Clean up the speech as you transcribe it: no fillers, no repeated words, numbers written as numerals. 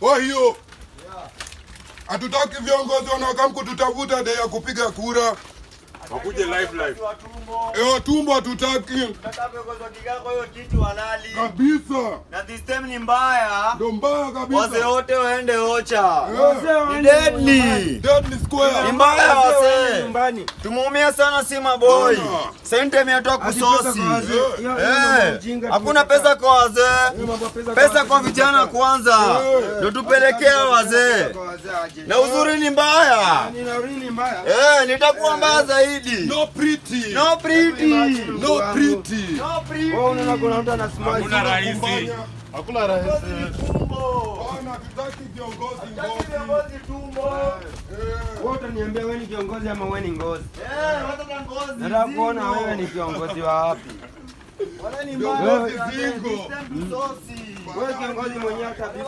Kwa hiyo hatutaki viongozi wanaokam kututafuta day ya kupiga kura. Wakuje live live. Ewa tumbo hatutaki kabisa. Na this time ni mbaya. Ndo mbaya kabisa. Wazee wote waende ocha. Eh, Ni deadly. Deadly Square. Ni mbaya Wazee wazee. nyumbani. Tumeumia sana si maboy. Bana. Sasa time yetu Ati pesa kusosi. kwa wazee. Hiyo- hiyo mambo Eh, ujinga hakuna tumekataa. pesa kwa wazee. Hiyo mambo pesa Pesa kwa wazee vijana tumekataa. kwanza. Ndio tupelekea wazee. Kwa wazee aje. Na uzuri ni mbaya. Ni na rini mbaya. Eh, nitakuwa mbaya zaidi. No pretty. No pretty. No pretty. No pretty. Wewe unaona kuna mtu anasimama. Hakuna rahisi. Hakuna rahisi. Bana, hatutaki viongozi ngozi. Wewe utaniambia wewe ni kiongozi ama wewe ni ngozi? Eh, wataka ngozi. Nataka kuona wewe ni kiongozi wa wapi. Wala ni Viongozi mbaya. zingo. This time tusosi. Wewe kiongozi mwenyewe hata